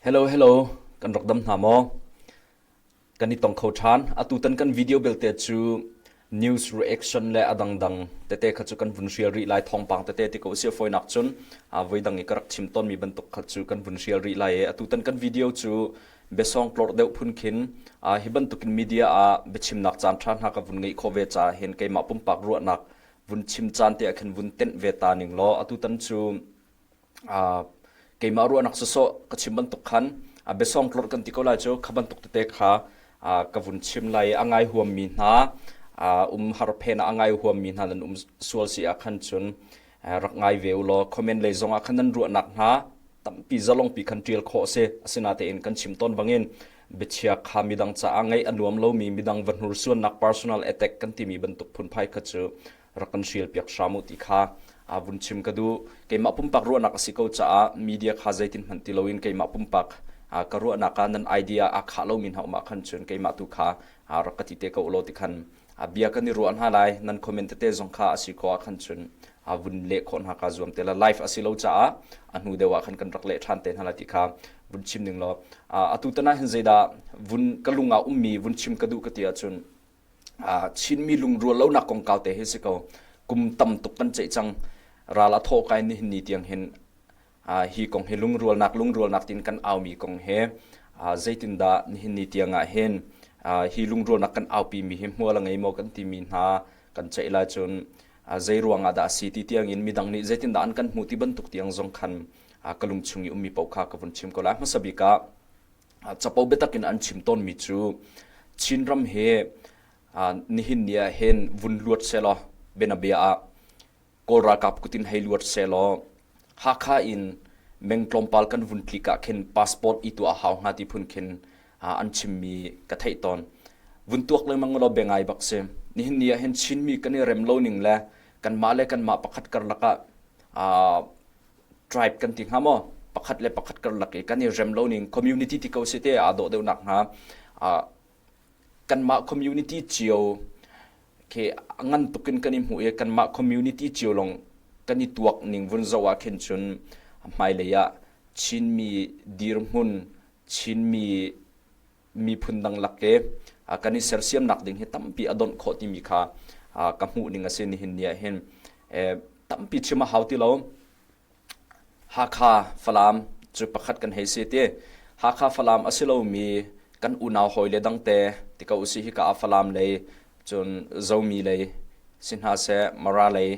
Hello hello kan rak dam hna maw? Kan i tong kho ṭhan. Atutan kan video belte cu news reaction le a dangdang tete kha cu kan vun hrial rih lai thawngpang tete ti ko si fawinak cun voi dang i ka rak chim tawnmi bantuk kha cu kan vun hrial rih lai i atutan kan video cu biasawng tlorh deuh phun khin hi bantukin media ah biachimnak caan ṭha hna ka vun ngeih khawh ve caah hin keimah pumpak ruahnak vun chim caan te ah khin vun tenh ve ta ning law atutan cu keimah ruahnak sawsawh ka chim bantuk khan biasawng tlorh kan ti ko lai cu kha bantuk tete kha ka vun chim lai i a ngai huammi hna um har phen ah a ngai huammi hna nan um sual si ah khan cun rak ngai ve u law comment lei zong ah khan nan ruahnak hna tampi zalongpi khan ṭial khawh a si. Asinain kan chim tawn bangin biachia kha midang caah ngaih a nuam lomi midang va hnursuannak personal attack kan timi bantuk phunphai kha cu rak kan hrialpiak hram u ti kha vun chim ka duh. Keimah pumpak ruahnak a si ko caah media kha zeitin hmanh ti loin keimah pumpak ka ruahnak ah nan idea aa khah lomi hna um ah khan cun keimah tu kha rak ka ti te ko u law ti khan bia kan i ruah hna lai. Nan comment tete zong kha a si khawh ah khan cun vun leh khawh hna kaa zuam te la. Live a si lo caah a hnu deuh ah khan kan rak leh ṭhan te hna lai ti kha vun chim ning law atu tan ah hin zeidah vun ka lung ah ummi vun chim ka duh ka ti ahcun Chinmi lungrual lonak kongkau te hi si ko. Kum tam tuk kan ceih cang. Ral a thawh kai nihin ni tiang hin hi kong hi lungrualnak lungrualnak tin kan aumi kong he zeitindah nihin ni tiang ah hin hi lungrualnak kan aupi mi hi hmual a ngei maw kan timi hna kan ceih lai cun zei ruang ah dah a si ti tiang in midang nih zeitindah an kan hmuh ti bantuk tiang zong khan ka lung chung i ummi paoh kha ka vun chim ko lai. Hmasa bik ah capo biatak in an chim tawnmi cu Chinram hi nihin ni ah hin vun luat sehlaw bianabia ah Kawl ralkap kut in hei luat sehlaw Hakha in meng tlawmpal kan vun tlik ah khin passport i tuah a hau hnga ti phun khin an chimmi ka theih tawn. Vun tuak lengmang law bia ngai bak si. Nihin ni ah hin Chinmi kan i rem lo ning le kanmah le kanmah pakhat karlak ah tribe kan ti hnga maw pakhat le pakhat karlak i kan i rem lo ning community ti ko si te aa dawh deuh nak hnga kanmah community cio khi ngan tukin kan i hmuh i kanmah community cio long kan i tuak ning vun zoh ah khin cun hmailei ah Chinmi dirhmun Chinmi miphun dang lak ke kan i sersiamnak ding hi tampi a donh khawh timi kha ka hmuh ning a si nihin ni ah hin tampi chim a hau ti lo Hakha Falam cu pakhat kan hei si ti Hakha Falam a si lomi kan unau hawi le dangte ti ko usih hika ah Falam lei cun Zomi lei si hna seh Mara lei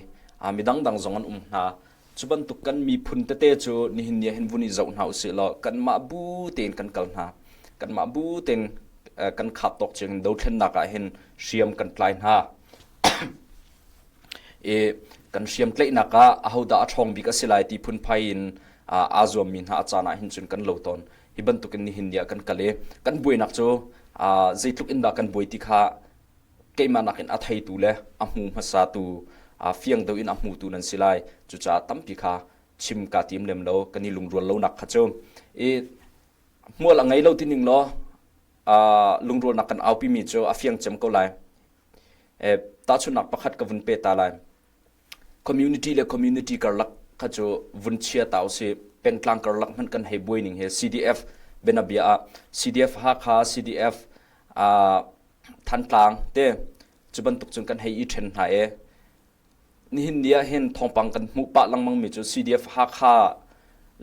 midang dang zong an um hna Cu bantuk kan miphun tete cu nihin ni ah hin vun i zoh hna usih law kanmah bu tein kan kal hna. Kanmah bu tein kan khap tawk cio in dothlennak ah hin hriam kan tlai hna. I kan hriam tlaihnak ah ahodah a ṭhawng bik a si lai ti phunphai in aa zuammi hna a caan ah hin cun kan lo tawn. Hi bantukin nihin ni ah kan kal i kan buainak cu zeitluk in dah kan buai ti kha keimah nakin a theitu le a hmu hmasatu fiang deuh in a hmutu nan si lai. Cucaah tampi kha chim kaa tim lem lo kan i lungrual lonak kha cu. I hmual a ngei lo ti ning law lungrualnak kan aupimi cu a fiang cem ko lai. Tahchunhnak pakhat ka vun pe ta lai. Community le community karlak kha cu vun chia ta usih. Pengtlang karlak hmanh kan hei buai ning hi CDF bianabia ah CDF Hakha, CDF Thantlang te cu bantuk cun kan hei i ṭhen hna i nihin ni ah hin thawngpang kan hmuh pah lengmang mi cu CDF Hakha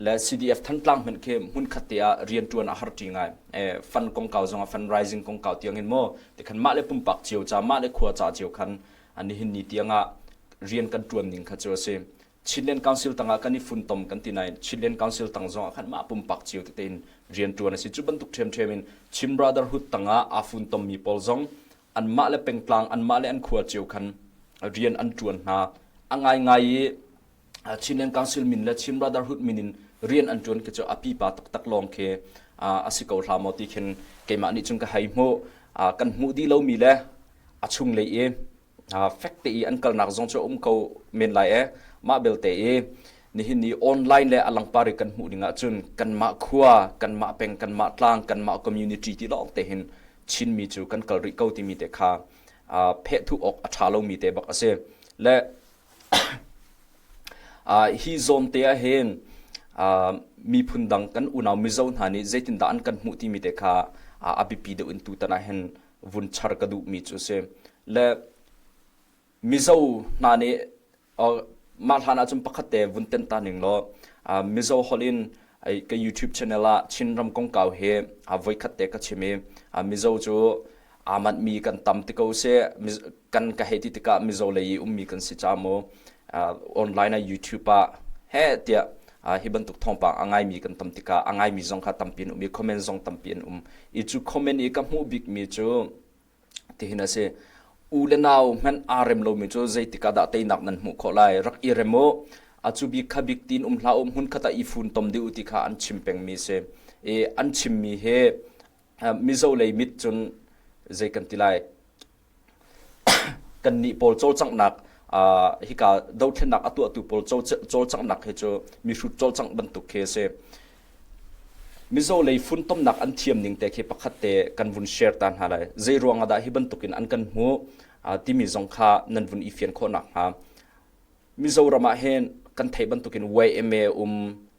le CDF Thantlang hmanh khi hmunkhat te ah rianṭuan a har ṭi ngai. Fund kongkau zong ah fundraising kongkau tiang in maw tikhan mah le pumpak cio ca mah le khua ca cio khan nihin ni tiang ah rian kan ṭuan ning kha cu a si. Chinland Council tangah kan i funtom kan ti nain Chinland Council tang zongah khan mah pumpak cio tete in rianṭuan a si. Cu bantuk ṭhiamṭhiam in Chin Brotherhood tangah aa funtommi pawl zong anmah le pengtlang, anmah le an khua cio khan rian an ṭuan hna. A ngaingai i Chinland Council min le Chin Brotherhood min in rian an ṭuan khi cu a pipa taktak lawng khi a si ko hlah maw ti khin keimah nih cun ka hei hmuh. Kan hmuh dih lomi le a chunglei i fek te i an kalnak zong cu a um ko men lai e mah belte i nihin ni online le a langpar i kan hmuh ding ahcun kanmah khua kanmah peng kanmah tlang kanmah community ti lawng te hin Chinmi cu kan kal rih ko timi te kha phehthuh awk a ṭha lomi te bak a si le hi zawn te ah hin. Miphun dang kan unau Mizo hna nih zeitindah an kan hmuh timi te kha a biapi deuh in tutan ah hin vun char ka duhmi cu a si. Le Mizo hna nih mah hlan ahcun pakhat te vun tenh ta ning law Mizo holh in ka YouTube channel ah Chinram kongkau hi voikhat te ka chim i Mizo cu aa manhmi kan tam ti ko seh kan ka hei ti tikah Mizo lei i ummi kan si ca mu online ah YouTube ah heh tiah hi bantuk thawngpang a ngaimi kan tam tikah a ngaimi zong kha tampi an um i comment zong tampi an um i cu comment i ka hmuh bikmi cu tihin a si u le nau hmanh aa rem lomi cu zeitik ah dah teinak nan hmuh khawh lai rak i rem u a cu bik kha bik tin um hlah u hmun khat ah i fun tom dih u ti kha an chim pengmi si i an chimmi hi Mizo lei mit cun zei kan ti lai kannih pawl cawlcanghnak hika dothlennak a tuahtu pawl cawlcanghnak hi cu mihrut cawlcangh bantuk khi a si. Mizo lei funtomnak an thiam ning te khi pakhat te kan vun share ta hna lai. Zei ruang ah dah hi bantukin an kan hmuh timi zong kha nan vun i fian khawh nakhnga. Mizoram ah hin kan theih bantukin YMA um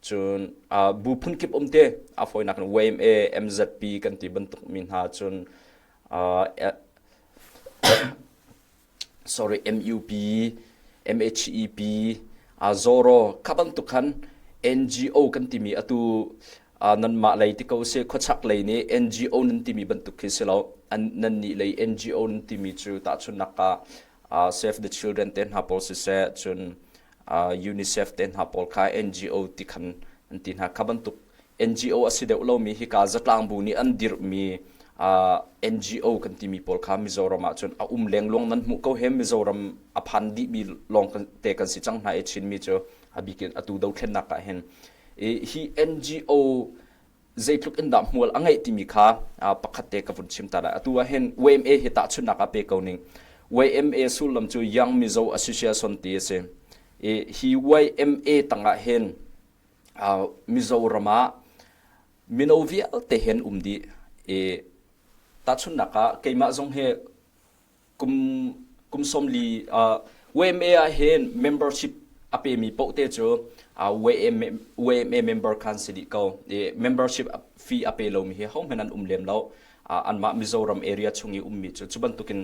cun bu phunkip um te a fawinak in YMA, MZP kan ti bantuk mi hna cun sorry MUP, MHEP, Zoro kha bantuk khan NGO kan timi atu nanmah lei ti ko sih khuachak lei nih NGO nan timi bantuk khi si lo nan nih lei NGO nan timi cu tahchunhnak ah Save the Children te hna pawl siseh cun UNICEF te hna pawl kha NGO ti khan an ti hna kha bantuk NGO a si deuh lomi hika zatlangbu nih an dirhmi NGO kan timi pawl kha Mizoram ah cun a um lengluang nan hmuh ko he Mizoram a phan dihmi lawng te kan si cang hna i Chinmi cu a bikin atu dothlennak ah hin hi NGO zeitluk in dah hmual a ngeih timi kha pakhat te ka vun chim ta lai atu ah hin YMA hi tahchunhnak ah pe ko ning YMA sullam cu Young Mizo Association ti a si i hi YMA tangah hin Mizoram ah mino vialte hen um dih i tahchunhnak ah keimah zong hi kum kum 40 YMA ah hin membership a pemi paoh te cu YMA, YMA member khan si dih ko i membership fee a pe lomi hi hohmanh an um lem lo anmah Mizoram area chung i ummi cu cu bantukin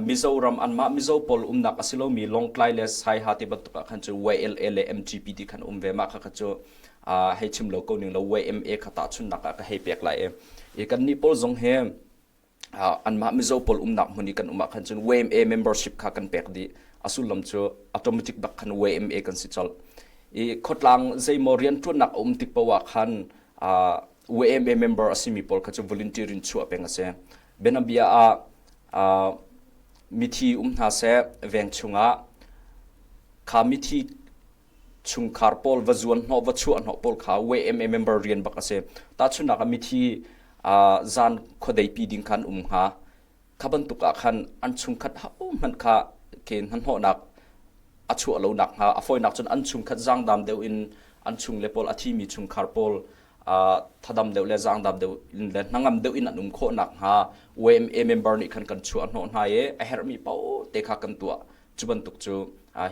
Mizoram anmah Mizo pawl umnak a si lomi Lawngtlai le Saiha ti bantuk ah khan cu YLA le MGP ti khan um ve mah kha kha cu hei chim lo ko ning lo YMA kha tahchunnak ah ka hei pek lai i i kannih pawl zong he anmah Mizo pawl umnak hmun i kan um ah khan cun YMA membership kha kan pek dih a sullam cu automatic bak khan YMA kan si colh i khawtlang zeimaw rianṭuannak a um tik paoh ah khan YMA member a simi pawl kha cu volunteer in chuah peng a si. Bianabia ah mithi um hna seh veng chungah kha mithi chungkhar pawl va zuan hnawh va chuah hnawh pawl kha YMA member rian bak a si. Tahchunhnak ah mithi zan khuadei pi ding khan um hnga. Kha bantuk ah khan an chungkhat hohmanh kha ke hnahnawhnak a chuah lo nakhnga a fawinak cun an chungkhat zaangdam deuh in an chungle pawl a thimi chungkhar pawl thadam deuh le zaangdam deuh in le hnangam deuh in an um khawh nakhnga YMA member nih khan kan chuah hnawh hna i a herhmi paoh te kha kan tuah cu bantuk cu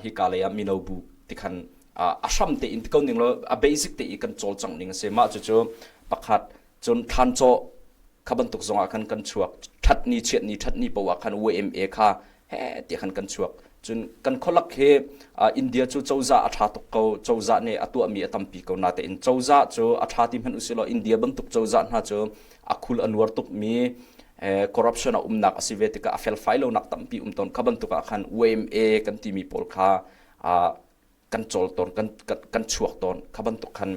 hika lei ah mino bu ti khan a hram te in ti ko ning law a basic te i kan cawlcangh ning a si mah cucu pakhat cun thlan cawh kha bantuk zongah khan kan chuak ṭhat ni chiat ni ṭhat ni poah khan YMA kha he tiah khan kan chuak cun kan khualak hi India cu cozah a ṭha tuk ko cozah nih a tuahmi a tampi ko natein cozah cu a ṭha ti hmanh usih law India bantuk cozah hna cu a khul a nuar tukmi corruption a umnak a si ve tikah a felfai lonak tampi um tawn kha bantuk ah khan YMA kan timi pawl kha kan cawl tawn kan kan, kan chuak tawn kha bantuk khan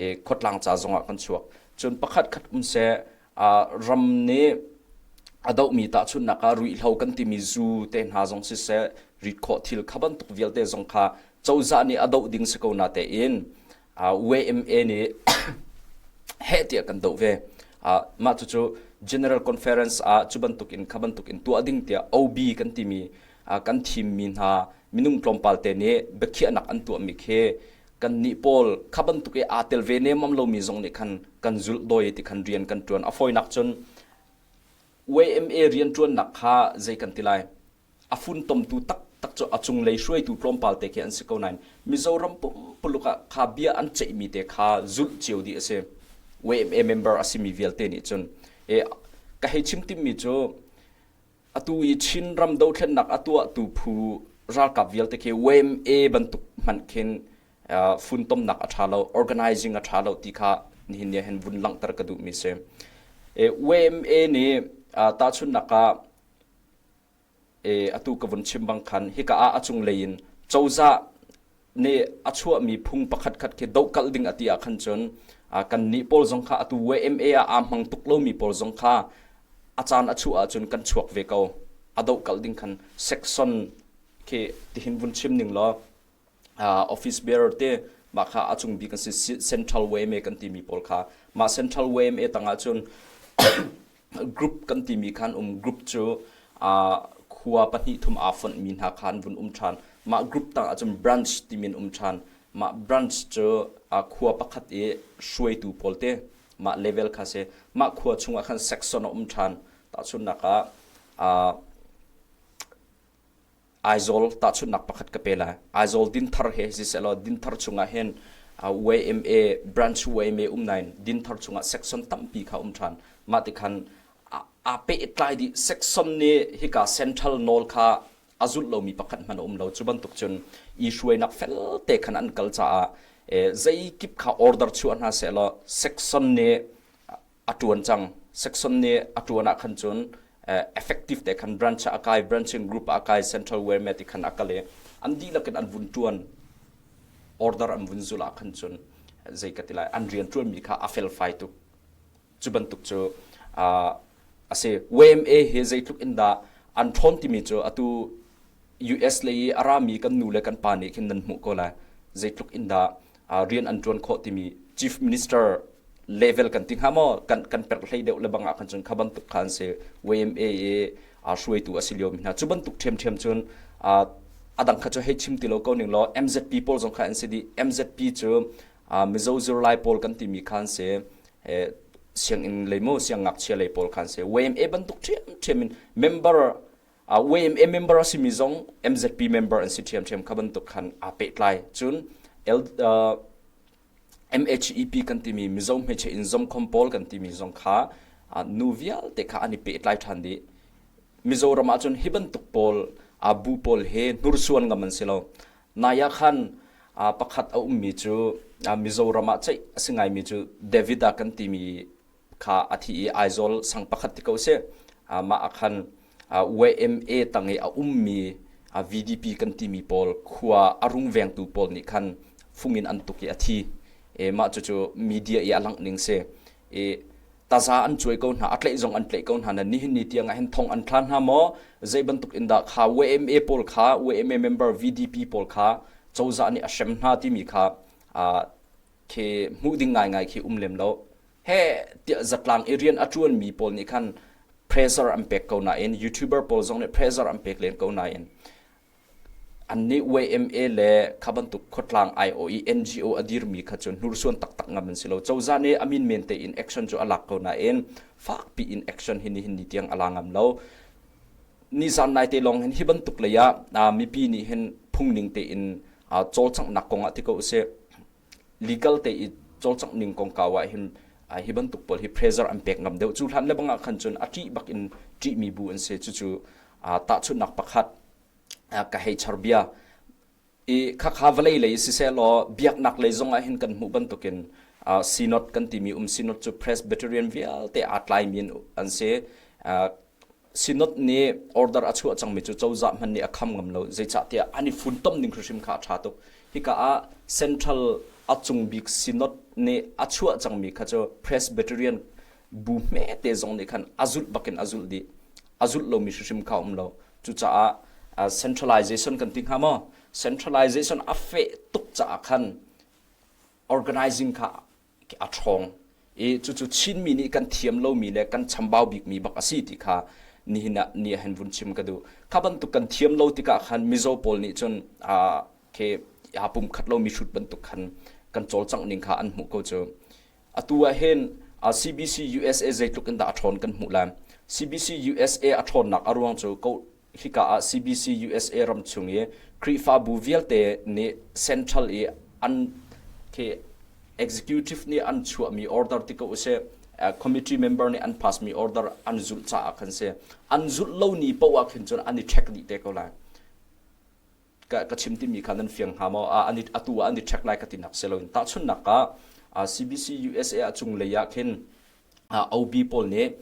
e, khuatlang ca zongah kan chuak cun pakhat khat um seh ram nih a dohmi tahchunhnak ah ruihlo kan timi zu te hna zong siseh rit khawh thil kha bantuk vialte zong kha cozah nih a doh ding si ko na tein YMA nih heh tiah kan doh ve mah cucu General Conference ah cu bantuk in kha bantuk in tuah ding tiah OB kan timi kan thimmi hna minung tlawmpal te nih biakhiahnak an tuahmi khi kannih pawl kha bantuk i aa tel ve nemam lomi zong nih khan kan zulh dawi ti khan rian kan ṭuan. A fawinak cun YMA rianṭuannak kha zei kan ti lai? A funtomtu taktak. taktak cu a cunglei hruaitu tlawmpal te khi an si ko nain Mizoram pumpuluk ah kha bia an ceihmi te kha zulh cio dih a si. YMA member a simi vialte nih cun e, ka hei chim timmi cu atu i Chinram dothlennak a tuahtu phu ralkap vialte khi YMA bantuk hmanh khin funtomnak a ṭha lo, organizing a ṭha lo ti kha nihin ni ah hin vun langhter ka duhmi si. E, YMA nih tahchunhnak ah e, atu ka vun chim bang khan hika ah a cunglei in cozah nih a chuahmi phung pakhat khat khi dohkalh ding a ti ah khan cun kan nih pawl zong kha atu YMA ah aa hmang tuk lomi pawl zong kha a caan a chuah ahcun kan chuak ve ko. A dohkalh ding khan section khi tihin vun chim ning law office bearer te mah kha a cung bik an si central YMA kan timi pawl kha mah central YMA tangah cun group kan timi khan um group cu khua pahnih thum aa fonhmi hna kha an vun um ṭhan mah group tangah cun branch timi an um ṭhan mah branch cu khua pakhat i hruaitu pawl te mah level kha si mah khua chungah khan section a um ṭhan tahchunhnak ah Aizawl tahchunhnak pakhat ka pe lai. Aizawl Dinthar he sisehlaw Dinthar chungah hin YMA branch YMA um nain Dinthar chungah section tampi kha um ṭhan. Mah ti khan aa pehtlai dih section nih hika central nawl kha a zulh lomi pakhat hmanh a um lo. Cu bantuk cun i hruainak felte khan an kal caah zeikip kha order chuah hna sehlaw section nih a ṭuan cang. Section nih a ṭuan ah khan cun effective te khan branch ah a kai, branching group ah a kai, central where ti khan a kal i an dihlak in an vun ṭuan order an vun zulh ah khan cun zei ka ti lai an rian ṭuanmi kha a felfai tuk. Cu bantuk cu a si. YMA hi zeitluk in dah an ṭhawn timi cu atu US lei i a rami kan nu le kan pa nih khin nan hmuh ko lai. Zeitluk in dah rian an ṭuan khawh timi Chief Minister level kan ti hnga maw kan kan perh hlei deuh le bang ah khan cun kha bantuk kha an si YMA i hruaitu a si lio mi hna cu bantuk ṭhiamṭhiam cun a dang kha cu hei chim ti lo ko ning law MZP pawl zong kha an si dih MZP cu Mizo zirlai pawl kan timi kha an si sianginn lei maw siangngakchia lei pawl kha an si YMA bantuk ṭhiamṭhiam in member YMA member a simi zong MZP member an si ṭhiamṭhiam kha bantuk khan aa pehtlai cun L, uh, MHEP kan timi Mizo hmeichhe in zomkhom pawl kan timi zong kha nu vialte kha an i pehtlai ṭhan dih. Mizoram ah cun hi bantuk pawl bu pawl he hnursuan ngam an si lo. Nai ah khan pakhat a ummi cu Mizoram ah ceih a si ngaimi cu David ah kan timi kha a thi i Aizawl sang pakhat ti ko si. Mah ah khan YMA tang i a ummi VDP kan timi pawl khua a rungvengtu pawl nih khan fung in an tuk i a thi. E, mah cucu media i a langh ning si. E, taza an cuai ko hna, a tlaih zong an tlaih ko hna na nihin ni tiang ah hin thong an thla hna maw? Zei bantuk in dah kha YMA pawl kha YMA member VDP pawl kha cozah nih a hrem hna timi kha khi hmuh ding ngaingai khi um lem lo. He tiah zatlang i rian a ṭuanmi pawl nih khan pressure an pek ko nain YouTuber pawl zong nih pressure an pek len ko nain annih YMA le kha bantuk khuatlang IO i NGO a dirmi kha cu hnursuan taktak ngam an si lo. Cozah nih a min men tein action cu a lak ko nain fakpi in action hi nihin ni tiang a la ngam lo. Nizan nai te lawng hin hi bantuk lei ah mipi nih hin phungning tein cawlcanghnak kong ah ti ko usih legal te i cawlcangh ning kongkau ah hin hi bantuk pawl hi pressure an pek ngam deuh cu hlan le bang ah khan cun a ṭih bak in ṭihmi bu an si cucu tahchunhnak pakhat ka hei char bia i khakha vawlei lei siseh law biaknak lei zong ah hin kan hmuh bantukin synod kan timi um synod cu Presbyterian vialte aa tlaimi an si Synod nih order a chuah cangmi cu cozah hmanh nih a kham ngam lo. Zeicahtiah an i funtom ning hrimhrim kha a ṭha tuk. Hika ah central a cung bik synod nih a chuah cangmi kha cu Presbyterian bu hmete zong nih khan a zulh bakin a zulh dih. A zulh lomi hrimhrim kha um lo. Cucaah centralization kan ti hnga maw? Centralization a feh tuk caah khan organizing kha a ṭhawng i cucu Chinmi nih kan thiam lomi le kan chambau bikmi bak a si ti kha nihin ah ni ah hin vun chim ka duh. Kha bantuk kan thiam lo tikah khan Mizo pawl nih cun khi aa pumkhat lomi hrut bantuk khan kan cawlcangh ning kha an hmuh ko cu. Atu ah hin CBC USA zeitluk in dah a ṭhawn kan hmuh lai. CBC USA a ṭhawnnak a ruang cu ko. Hika ah CBC USA ram chung i Khrihfabu vialte nih central i an khi executive nih an chuahmi order ti ko usih committee member nih an pass mi order an zulh caah khan si. An zulh lo ni paoh ah khin cun an i check dih te ko lai. Ka, ka chim timi kha nan fiang hnga maw? An i, atu ah an i check lai ka tinak si loin. Tahchunhnak ah CBC USA a cunglei ah khin OB pawl nih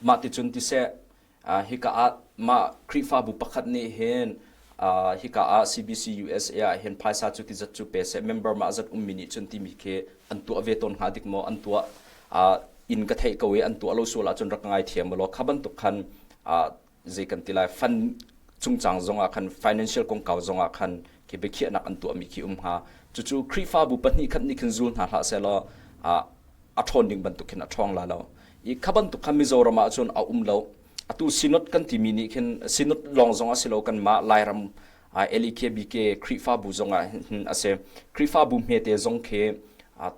mah ticun ti seh hika ah mah Khrihfabu pakhat nih hin hika ah CBC USA ah hin phaisa cu ti zat cu pe seh member mah zat ummi nih cun timi khi an tuah ve tawn hnga dik maw an tuah in ka theih ko i an tuah lo sual ahcun rak ngai thiam law kha bantuk khan zei kan ti lai fund cungcang zongah khan financial kongkau zongah khan khi biakhiahnak an tuahmi khi um hnga cucu Khrihfabu pahnih khat nih khin zul hna hlah seh law a ṭhawn ding bantuk khin a ṭhawng la lo. I kha bantuk kha Mizoram ah cun a um lo. Atu synod kan timi nih khin synod lawng zong a si lo kanmah Lairam LEKBK Khrihfabu zong ah hin a si. Khrihfabu hmete zong khi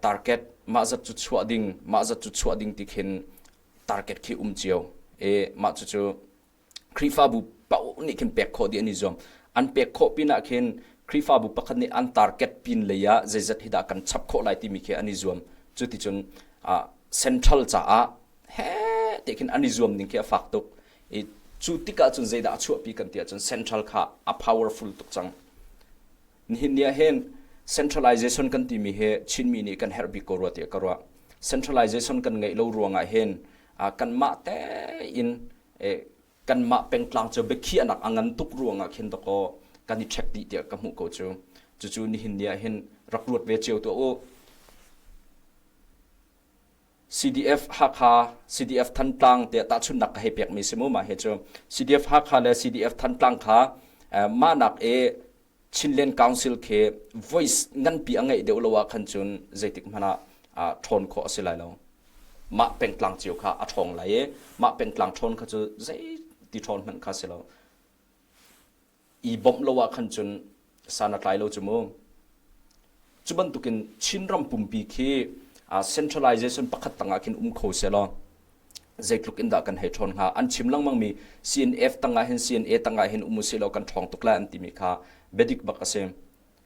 target mah zat cu chuah ding mah zat cu chuah ding ti khin target khi um cio. E mah cucu Khrihfabu paoh nih khin pek khawh dih an i zuam. An pek khawh pinah khin Khrihfabu pakhat nih an target pin lei ah zeizat hi dah kan chap khawh lai timi khi an i zuam. Cuticun uh, central caah he te khin an i zuam ning khi a fak tuk. I cu tikah cun zeidah a chuahpi kan ti ahcun central kha a powerful tuk cang. Nihin ni ah hin centralization kan timi hi Chinmi nih kan herh bik ko rua tiah ka ruah. Centralization kan ngeih lo ruangah hin uh, kanmah tein kanmah pengtlang cu biakhiahnak a ngan tuk ruangah khin dakaw kan i ṭhek dih tiah ka hmuh ko cu. Cucu nihin ni ah hin rak ruat ve cio tuah u. CDF Hakha, CDF Thantlang tiah tahchunhnak ka hei pekmi si mu mah hi cu. CDF Hakha le CDF Thantlang kha mah nak i Chinland Council khi voice nganpi a ngeih deuh lo ah khan cun zeitik hmanh ah ṭhawn khawh a si lai lo. Mah pengtlang cio kha a ṭhawng lai i mah pengtlang ṭhawn kha cu zei ti ṭhawn hmanh kha si lo. I bawmh lo ah khan cun san a tlai lo cu mu. Cu bantukin Chinram pumpi khi centralization pakhat tangah khin um kho seh law zeitluk in dah kan hei ṭhawn hnga. An chim lengmangmi CNF tangah hin CNA tangah hin um usih law kan ṭhawng tuk lai an timi kha biadik bak a si.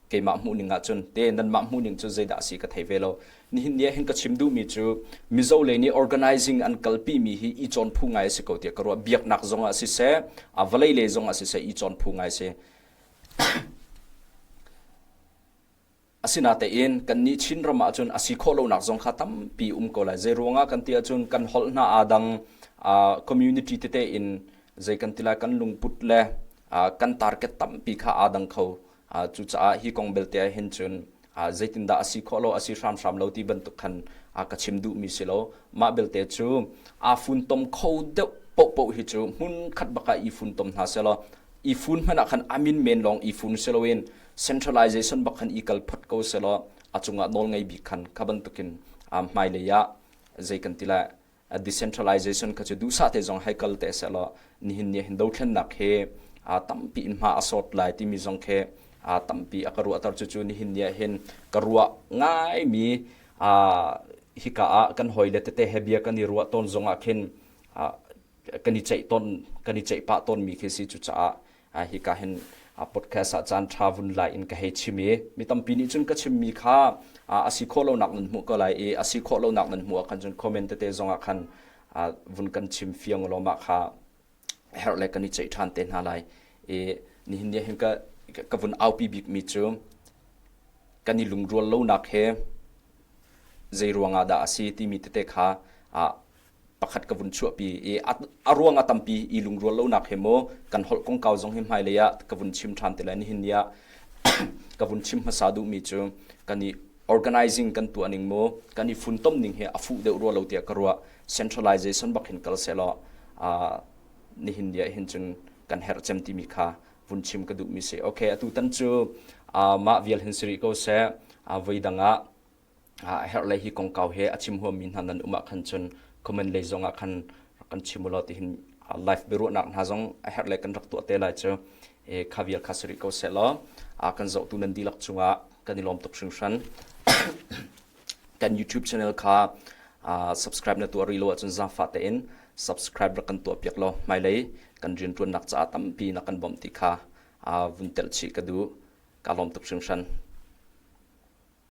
Keimah hmuhning ahcun te nanmah hmuhning cu zeidah a si ka thei ve lo. Nihin ni ah hin ka chim duhmi cu Mizo lei nih organizing an kalpimi hi i cawn phu ngai a si ko tiah ka ruah. Biaknak zong ah siseh, vawlei lei zong ah siseh i cawn phu ngai a si. Asinatein kannih Chinram ahcun a si khawh lonak zong kha tampi um ko lai. Zei ruangah kan ti ahcun kan holh hna aa dang, community tete in zei kan ti lai kan lungput le kan target tampi kha aa dang kho. Cucaah hi kong belte ah hin cun zeitindah a si khawh lo, a si hramhram lo ti bantuk khan ka chim duhmi si lo. Mah belte cu aa funtom kho deuh paohpaoh hi cu hmun khat bak ah i funtom hna selaw i fun hmanh ah khan a min men lawng i fun si loin centralization bak khan i kal phot ko selaw a cungah nawl ngei bik khan kha bantukin hmailei ah zei kan ti lai decentralization kha cu duhsah te zong hei kal te selaw nihin ni hin dothlennak he tampi in hma a sawt lai timi zong khi tampi a ka ruahter cucu nihin ni ah hin ka ruah ngaimi hika ah kan hawile tete he bia kan i ruah tawn zong ah khin kan i ceih tawn kan i ceih pah tawnmi khi si cucaah hika hin podcast ah caan ṭha vun lai in ka hei chim i mi tampi nih cun ka chimmi kha a si khawh lonak nan hmuh ko lai i a si khawh lonak nan hmuh ah khan cun comment tete zong ah khan vun kan chim fiang law mah kha herh le kan i ceih ṭhan te hna lai i nihin ni hin ka ka vun aupi bikmi cu kan i lungrual lonak he zei ruangah dah a si timi tete kha pakhat ka vun chuahpi i a ruang a tampi i lungrual lonak he maw kan holh kongkau zong hi hmailei ah ka vun chim ṭhan te lai nihin ni ah ka vun chim hmasa duhmi cu kan i organizing kan tuah ning maw kan i funtom ning hi a fuh deuh rua lo tiah ka ruah centralization bak hin kal selaw nihin ni ah hin cun kan herh cem timi kha vun chim ka duhmi si okay atu tan cu mah vial hin si rih ko seh voi dang ah a herh le hi kongkau he a chim huammi hna nan um ah khan cun comment lei zong ah khan rak kan chim ulaw tihin live biaruahnak hna zong a herh le kan rak tuah te lai cu e kha vial kha si rih ko seh law kan zohtu nan dihlak cungah kan i lawm tuk hringhran kan YouTube channel kha subscribe na tuah rih lo ahcun zaangfah tein subscribe rak kan tuah piak law hmailei. kan rianṭuannak caah tampi na kan bawmh ti kha vun telh chih ka duh. Ka lawm tuk hringhran.